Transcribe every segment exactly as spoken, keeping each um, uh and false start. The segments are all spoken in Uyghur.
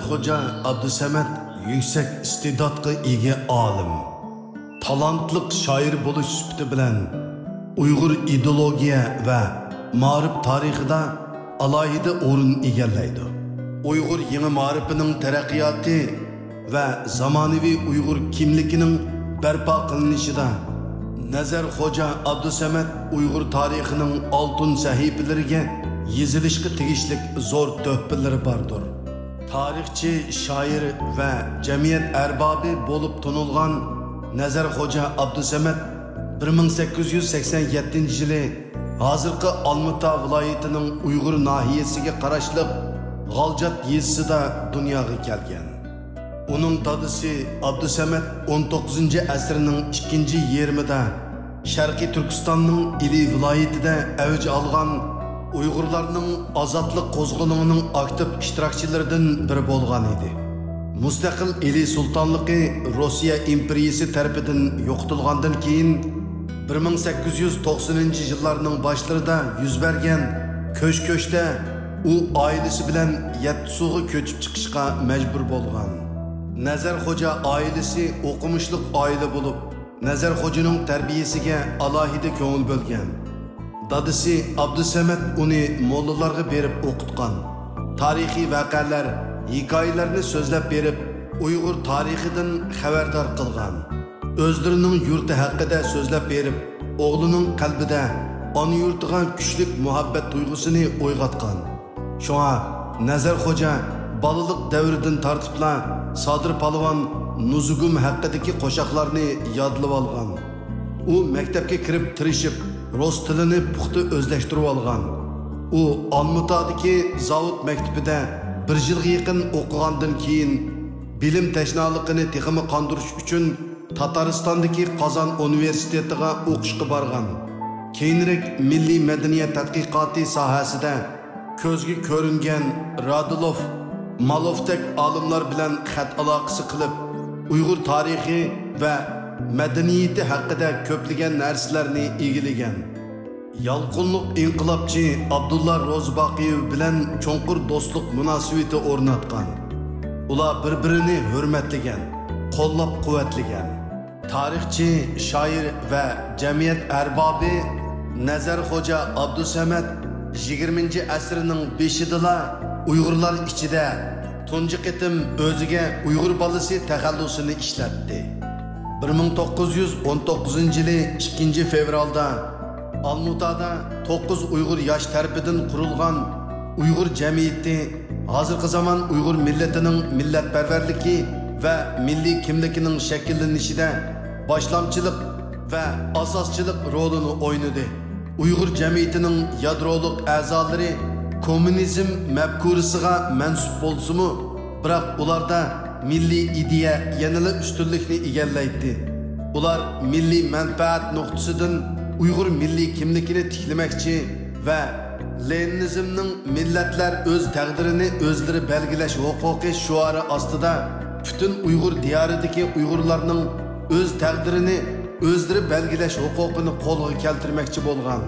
خوجا ئابدۇسەمەت يۈكسەك ئىستېداتقا ئىگە ئالىم، تالانتلىق شائىر بولۇش سۈپىتى بىلەن ئۇيغۇر ئىدېئولوگىيە ۋە مائارىپ تارىخىدا ئالاھىدە ئورۇن ئىگىلەيدۇ. ئۇيغۇر يېڭى مائارىپىنىڭ تەرەققىياتى ۋە زامانىۋى ئۇيغۇر كىملىكىنىڭ بەرپا قىلىنىشىدا نەزەر خوجا ئابدۇسەمەت ئۇيغۇر تارىخىنىڭ ئالتۇن سەھىپىلىرىگە يېزىلىشقا تېگىشلىك زور تۆھپىلىرى باردۇر. تارىخچى، شائىر ۋە جەمئىيەت ئەربابى بولۇپ تونۇلغان نەزەر خوجا ئابدۇسەمەت بىر مىڭ سەككىز يۈز سەكسەن يەتتىنچى يىلى ھازىرقى ئالمۇتا ۋىلايىتىنىڭ ئۇيغۇر ناھىيەسىگە قاراشلىق غالجات يېزىسىدا دۇنياغا كەلگەن. ئۇنىڭ دادىسى ئابدۇسەمەت ئون توققۇزىنچى ئەسىرنىڭ ئىككىنچى يېرىمىدا شەرقىي تۈركىستاننىڭ ئىلى ۋىلايىتىدە ئەۋج ئالغان ئۇيغۇرلارنىڭ ئازادلىق قوزغىلىڭىنىڭ ئاكتىپ ئىشتىراكچىلىرىدىن بىرى بولغان ئىدى. مۇستەقىل ئىلى سۇلتانلىقى روسىيە ئىمپېرىيىسى تەرىپىدىن يوقىتىلغاندىن كېيىن، بىر مىڭ سەككىز يۈز توقسىنىنچى يىللارنىڭ باشلىرىدا يۈز بەرگەن كۆچ-كۆچتە ئۇ ئائىلىسى بىلەن يەتتىسۇغا كۆچۈپ چىقىشقا مەجبۇر بولغان. نەزەر خوجا ئائىلىسى ئوقۇمۇشلۇق ئائىلە بولۇپ، نەزەر خوجىنىڭ تەربىيەسىگە ئالاھىدە كۆڭۈل بۆلگەن. دادىسى ئابدۇسەمەت ئۇنى موللىلارغا بېرىپ ئوقۇتقان، تارىخىي ۋەقەلەر، ھېكايىلەرنى سۆزلەپ بېرىپ، ئۇيغۇر تارىخىدىن خەۋەردار قىلغان. ئۆزلىرىنىڭ يۇرتى ھەققىدە سۆزلەپ بېرىپ، ئوغلىنىڭ قەلبىدە ئانا يۇرتىغا كۈچلۈك مۇھەببەت تۇيغۇسىنى ئويغاتقان. شۇڭا نەزەر خوجا بالىلىق دەۋرىدىن تارتىپلا سادىر پالۋان نۇزۇگۇم ھەققىدىكى قوشاقلارنى يادلىۋالغان. ئۇ مەكتەپكە كىرىپ تىرىشىپ، رۇس تىلىنى پۇختا ئۆزلەشتۈرۈۋالغان. ئۇ ئالمۇتادىكى زاۋۇت مەكتىپىدە بىر يىلغا يېقىن ئوقۇغاندىن كېيىن، بىلىم تەشنالىقىنى تېخىمۇ قاندۇرۇش ئۈچۈن تاتارىستاندىكى قازان ئۇنىۋېرسىتېتىغا ئوقۇشقا بارغان. كېيىنرەك مىللىي مەدەنىيەت تەتقىقاتى ساھەسىدە كۆزگە كۆرۈنگەن رادىلوف، مالوفتەك ئالىملار بىلەن خەت ئالاقىسى قىلىپ، ئۇيغۇر تارىخى ۋە مەدەنىيىتى ھەققىدە كۆپلىگەن نەرسىلەرنى ئىگىلىگەن. يالقۇنلۇق ئىنقىلابچى ئابدۇللا روزىباقىيېۋ بىلەن چوڭقۇر دوستلۇق مۇناسىۋىتى ئورناتقان. ئۇلار بىر-بىرىنى ھۆرمەتلىگەن، قوللاپ-قۇۋۋەتلىگەن. تارىخچى، شائىر ۋە جەمئىيەت ئەربابى نەزەر خوجا ئابدۇسەمەت يىگىرمىنچى ئەسىرنىڭ بېشىدىلا ئۇيغۇرلار ئىچىدە تۇنجى قېتىم ئۆزىگە ئۇيغۇر بالىسى تەخەللۇسىنى ئىشلەتتى. بىر مىڭ توققۇز يۈز ئون توققۇزىنچى يىلى ئىككىنچى فېۋرالدا ئالمۇتادا توققۇز ئۇيغۇر ياش تەرىپىدىن قۇرۇلغان ئۇيغۇر جەمئىيىتى ھازىرقى زامان ئۇيغۇر مىللىتىنىڭ مىللەتپەرۋەرلىكى ۋە مىللىي كىملىكىنىڭ شەكىللىنىشىدە باشلامچىلىق ۋە ئاساسچىلىق رولىنى ئوينىدى. ئۇيغۇر جەمئىيىتىنىڭ يادرولۇق ئەزالىرى كوممۇنىزم مەپكۇرىسىغا مەنسۇپ بولسىمۇ، بىراق ئۇلاردا مىللىي ئىدىيە يەنىلا ئۈستۈنلۈكنى ئىگىلەيتتى. ئۇلار مىللىي مەنپەئەت نۇقتىسىدىن ئۇيغۇر مىللىي كىملىكىنى تىكلىمەكچى ۋە لېنىنىزمنىڭ مىللەتلەر ئۆز تەقدىرىنى ئۆزلىرى بەلگىلەش ھوقۇقى شوئارى ئاستىدا پۈتۈن ئۇيغۇر دىيارىدىكى ئۇيغۇرلارنىڭ ئۆز تەقدىرىنى ئۆزلىرى بەلگىلەش ھوقۇقىنى قولغا كەلتۈرمەكچى بولغان.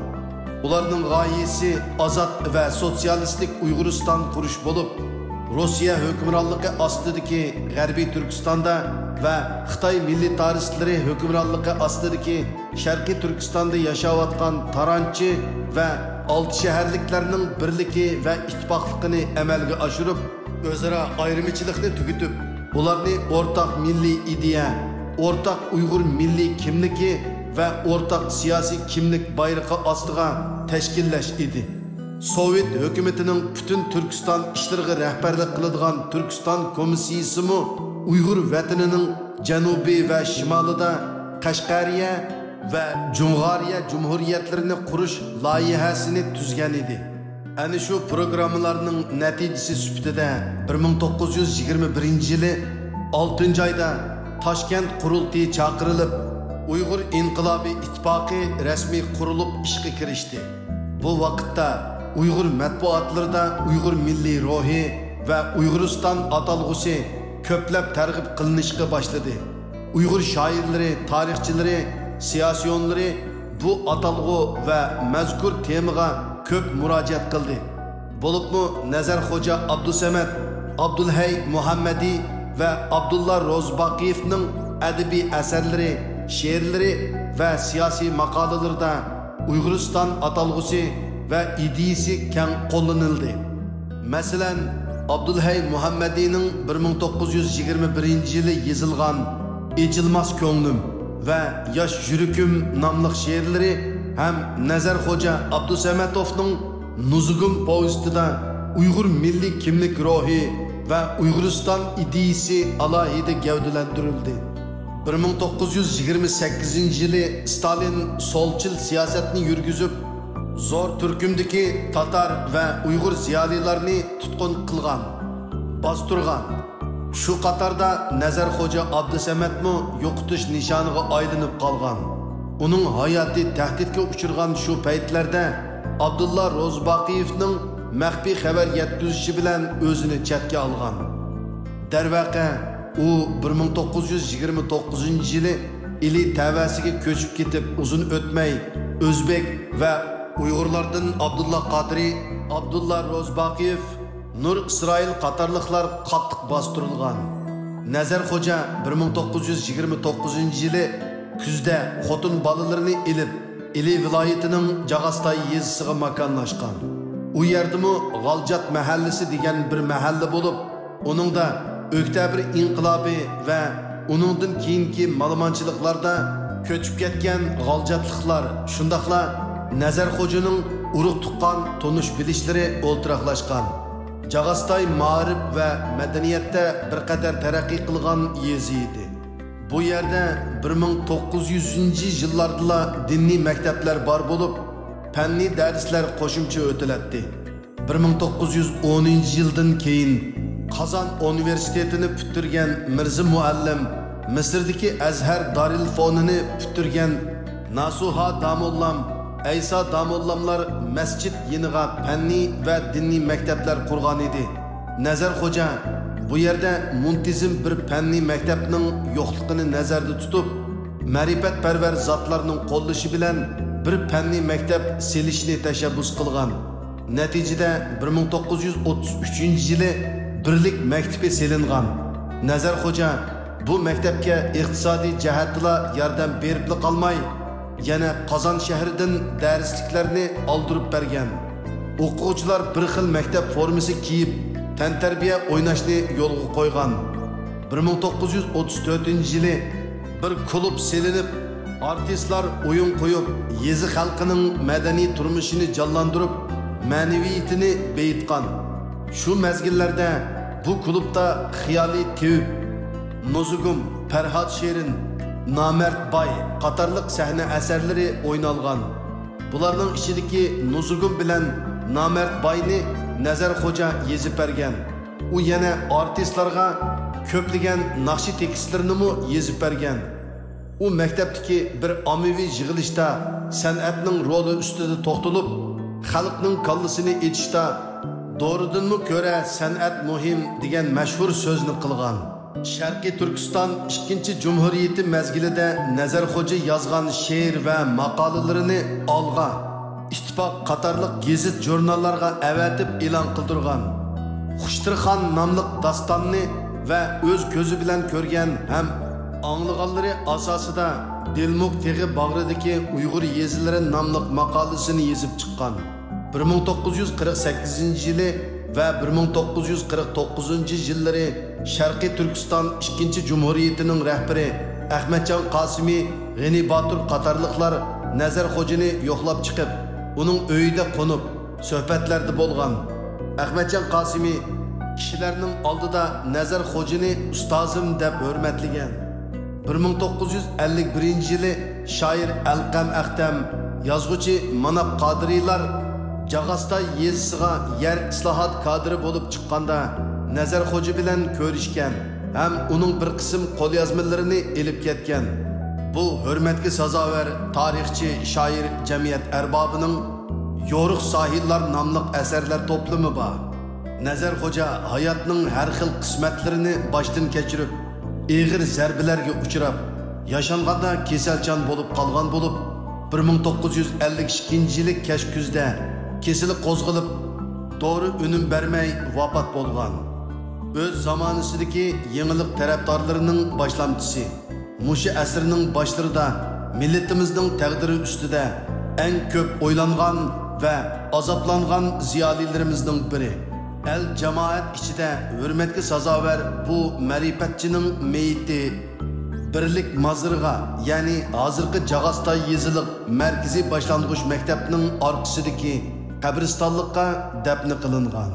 ئۇلارنىڭ غايىسى ئازاد ۋە سوتسىيالىستىك ئۇيغۇرىستان قۇرۇش بولۇپ، روسىيە ھۆكۈمرانلىقى ئاستىدىكى غەربىي تۈركىستاندا ۋە خىتاي مىلىتارىستلىرى ھۆكۈمرانلىقى ئاستىدىكى شەرقىي تۈركىستاندا ياشاۋاتقان تارانچى ۋە ئالتە شەھەرلىكلەرنىڭ بىرلىكى ۋە ئىتتىپاقلىقىنى ئەمەلگە ئاشۇرۇپ، ئۆزئارا ئايرىمىچىلىقنى تۈگىتىپ، ئۇلارنى ئورتاق مىللىي ئىدىيە، ئورتاق ئۇيغۇر مىللىي كىملىكى ۋە ئورتاق سىياسىي كىملىك بايرىقى ئاستىغا تەشكىللەش ئىدى. سوۋېت ھۆكۈمىتىنىڭ پۈتۈن تۈركىستان ئىشلىرىغا رەھبەرلىك قىلىدىغان تۈركىستان كومىسسىيىسىمۇ ئۇيغۇر ۋەتىنىنىڭ جەنۇبى ۋە شىمالىدا، قەشقەرىيە ۋە جۇڭغارىيە جۇمھۇرىيەتلىرىنى قۇرۇش لايىھەسىنى تۈزگەن ئىدى. ئەنە شۇ پروگراممىلارنىڭ نەتىجىسى سۈپىتىدە، بىر مىڭ توققۇز يۈز يىگىرمە بىرىنچى يىلى ئالتىنچى ئايدا تاشكەنت قۇرۇلتىيى چاقىرىلىپ، ئۇيغۇر ئىنقىلابى ئىتتىپاقى رەسمىي قۇرۇلۇپ ئىشقا كىرىشتى. بۇ ۋاقىتتا ئۇيغۇر مەتبۇئاتلىرىدا ئۇيغۇر مىللىي روھى ۋە ئۇيغۇرىستان ئاتالغۇسى كۆپلەپ تەرغىب قىلىنىشقا باشلىدى. ئۇيغۇر شائىرلىرى، تارىخچىلىرى، سىياسىيونلىرى بۇ ئاتالغۇ ۋە مەزكۇر تېمىغا كۆپ مۇراجىئەت قىلدى. بولۇپمۇ نەزەر خوجا ئابدۇسەمەت ئابدۇلھەي مۇھەممەدى ۋە ئابدۇللا روزباقىيېۋنىڭ ئەدەبىي ئەسەرلىرى، شېئىرلىرى ۋە سىياسىي ماقالىلىرىدا ئۇيغۇرىستان ئاتالغۇسى ۋە ئىدىيىسى كەڭ قوللىنىلدى. مەسىلەن، ئابدۇلھەي مۇھەممەدىنىڭ بىر مىڭ توققۇز يۈز يىگىرمە بىرىنچى يىلى يېزىلغان ئېچىلماس كۆڭلۈم ۋە ياش يۈرىكىم ناملىق شېئىرلىرى ھەم نەزەر خوجا ئابدۇسەمەتوفنىڭ نۇزۇگۇم پوۋېستىدا ئۇيغۇر مىللىي كىملىك روھى ۋە ئۇيغۇرىستان ئىدىيىسى ئالاھىدە گەۋدىلەندۈرۈلدى. بىر مىڭ توققۇز يۈز يىگىرمە سەككىزىنچى يىلى ستالىن سولچىل سىياسەتنى يۈرگۈزۈپ، زور تۈركۈمدىكى تاتار ۋە ئۇيغۇر زىيالىيلارنى تۇتقۇن قىلغان، باستۇرغان. شۇ قاتاردا نەزەر خوجا ئابدۇسەمەتمۇ يوقىتىش نىشانىغا ئايلىنىپ قالغان. ئۇنىڭ ھاياتى تەھدىتكە ئۇچرىغان شۇ پەيتلەردە ئابدۇللا روزباقىيېۋنىڭ مەخپىي خەۋەر يەتكۈزۈشى بىلەن ئۆزىنى چەتكە ئالغان. دەرۋەقە، ئۇ بىر مىڭ توققۇز يۈز يىگىرمە توققۇزىنچى يىلى ئىلى تەۋەسىگە كۆچۈپ كېتىپ ئۇزۇن ئۆتمەي، ئۆزبېك ۋە ئۇيغۇرلاردىن ئابدۇللا قادىرى، ئابدۇللا روزباقىيېف، نۇر ئىسرائىل قاتارلىقلار قاتتىق باستۇرۇلغان. نەزەر خوجا بىر مىڭ توققۇز يۈز يىگىرمە توققۇزىنچى يىلى كۈزدە خوتۇن بالىلىرىنى ئېلىپ، ئىلى ۋىلايىتىنىڭ جاغاستاي يېزىسىغا ماكانلاشقان. ئۇ يەردىمۇ غالجات مەھەللىسى دېگەن بىر مەھەللە بولۇپ، ئۇنىڭدا ئۆكتەبىر ئىنقىلابى ۋە ئۇنىڭدىن كېيىنكى مالىمانچىلىقلاردا كۆچۈپ كەتكەن غالجاتلىقلار، شۇنداقلا نەزەر خوجىنىڭ ئۇرۇق-تۇغقان، تونۇش-بىلىشلىرى ئولتۇراقلاشقان. جاغاستاي مائارىپ ۋە مەدەنىيەتتە بىر قەدەر تەرەققىي قىلغان يېزا ئىدى. بۇ يەردە بىر مىڭ توققۇز يۈزىنچى يىللاردىلا دىنىي مەكتەپلەر بار بولۇپ، پەننىي دەرسلەر قوشۇمچە ئۆتۈلەتتى. بىر مىڭ توققۇز يۈز ئونىنچى يىلدىن كېيىن قازان ئۇنىۋېرسىتېتىنى پۈتتۈرگەن مىرزا مۇئەللىم، مىسىردىكى ئەزھەر دارىلفۇنىنى پۈتتۈرگەن ناسۇھا داموللام، ئەيسا داموللاملار مەسچىت يېنىغا پەننىي ۋە دىنىي مەكتەپلەر قۇرغان ئىدى. نەزەر خوجا بۇ يەردە مۇنتىزىم بىر پەننىي مەكتەپنىڭ يوقلۇقىنى نەزەردە تۇتۇپ، مەرىپەتپەرۋەر زاتلارنىڭ قوللىشى بىلەن بىر پەننىي مەكتەپ سېلىشنى تەشەببۇس قىلغان. نەتىجىدە، بىر مىڭ توققۇز يۈز ئوتتۇز ئۈچىنچى يىلى بىرلىك مەكتىپى سېلىنغان. نەزەر خوجا بۇ مەكتەپكە ئىقتىسادىي جەھەتتىلا ياردەم بېرىپلا قالماي، يەنە قازان شەھىرىدىن دەرسلىكلەرنى ئالدۇرۇپ بەرگەن. ئوقۇغۇچىلار بىر خىل مەكتەپ فورمىسى كىيىپ، تەنتەربىيە ئويناشنى يولغا قويغان. بىر مىڭ توققۇز يۈز ئوتتۇز تۆتىنچى يىلى بىر كۇلۇب سېلىنىپ، ئارتىسلار ئويۇن قويۇپ، يېزا خەلقىنىڭ مەدەنىي تۇرمۇشىنى جانلاندۇرۇپ، مەنىۋىيىتىنى بېيىتقان. شۇ مەزگىللەردە بۇ كۇلۇبتا خىيالىي تېۋىپ، نۇزۇگۇم، پەرھات شېرىن، نامەرد باي قاتارلىق سەھنە ئەسەرلىرى ئوينالغان. بۇلارنىڭ ئىچىدىكى نۇزۇگۇم بىلەن نامەرد باينى نەزەر خوجا يېزىپ بەرگەن. ئۇ يەنە ئارتىسلارغا كۆپلىگەن ناخشا تېكىستلىرىنىمۇ يېزىپ بەرگەن. ئۇ مەكتەپتىكى بىر ئاممىۋى يىغىلىشتا سەنئەتنىڭ رولى ئۈستىدە توختىلىپ، خەلقنىڭ كاللىسىنى ئېچىشتا «دورىدىنمۇ كۆرە سەنئەت مۇھىم» دېگەن مەشھۇر سۆزنى قىلغان. شەرقىي تۈركىستان ئىككىنچى جۇمھۇرىيىتى مەزگىلىدە نەزەر خوجا يازغان شېئىر ۋە ماقالىلىرىنى ئالغا، ئىتتىپاق قاتارلىق گېزىت-ژۇرناللارغا ئەۋەتىپ ئېلان قىلدۇرغان. خۇشتىرخان ناملىق داستاننى ۋە ئۆز كۆزى بىلەن كۆرگەن ھەم ئاڭلىغانلىرى ئاساسىدا دىلمۇك تېغى باغرىدىكى ئۇيغۇر يېزىلىرى ناملىق ماقالىسىنى يېزىپ چىققان. بىر مىڭ توققۇز يۈز قىرىق سەككىزىنچى يىلى ۋە بىر مىڭ توققۇز يۈز قىرىق توققۇزىنچى يىللىرى شەرقىي تۈركىستان ئىككىنچى جۇمھۇرىيىتىنىڭ رەھبىرى ئەخمەتجان قاسىمى، غېنى باتۇر قاتارلىقلار نەزەر خوجىنى يوقلاپ چىقىپ، ئۇنىڭ ئۆيىدە قونۇپ، سۆھبەتلەردە بولغان. ئەخمەتجان قاسىمى كىشىلەرنىڭ ئالدىدا نەزەر خوجىنى ئۇستازىم دەپ ھۆرمەتلىگەن. بىر مىڭ توققۇز يۈز ئەللىك بىرىنچى يىلى شائىر ئەلقەم ئەختەم، يازغۇچى ماناپ قادىرىيلار جاغاستاي يېزىسىغا يەر ئىسلاھات كادىرى بولۇپ چىققاندا، نەزەر خوجا بىلەن كۆرۈشكەن ھەم ئۇنىڭ بىر قىسىم قوليازمىلىرىنى ئېلىپ كەتكەن. بۇ ھۆرمەتكە سازاۋەر تارىخچى، شائىر، جەمئىيەت ئەربابىنىڭ يورۇق ساھىللار ناملىق ئەسەرلەر توپلىمى بار. نەزەر خوجا ھاياتنىڭ ھەر خىل قىسمەتلىرىنى باشتىن كەچۈرۈپ، ئېغىر زەربىلەرگە ئۇچراپ، ياشانغاندا كېسەلچان بولۇپ قالغان بولۇپ، بىر مىڭ توققۇز يۈز ئەللىك ئىككىنچى يىلى كەچ كۈزدە كېسىلى قوزغىلىپ، دورا ئۈنۈم بەرمەي ۋاپات بولغان. ئۆز زامانىسىدىكى يېڭىلىق تەرەپدارلىرىنىڭ باشلامچىسى، مۇشۇ ئەسىرنىڭ باشلىرىدا مىللىتىمىزنىڭ تەقدىرى ئۈستىدە ئەڭ كۆپ ئويلانغان ۋە ئازابلانغان زىيالىيلىرىمىزنىڭ بىرى، ئەل جامائەت ئىچىدە ھۆرمەتكە سازاۋەر بۇ مەرىپەتچىنىڭ مېيىتى بىرلىك مازىرىغا، يەنى ھازىرقى جاغاستاي يېزىلىق مەركىزىي باشلانغۇچ مەكتەپنىڭ ئارقىسىدىكى قەبرىستانلىققا دەپنە قىلىنغان.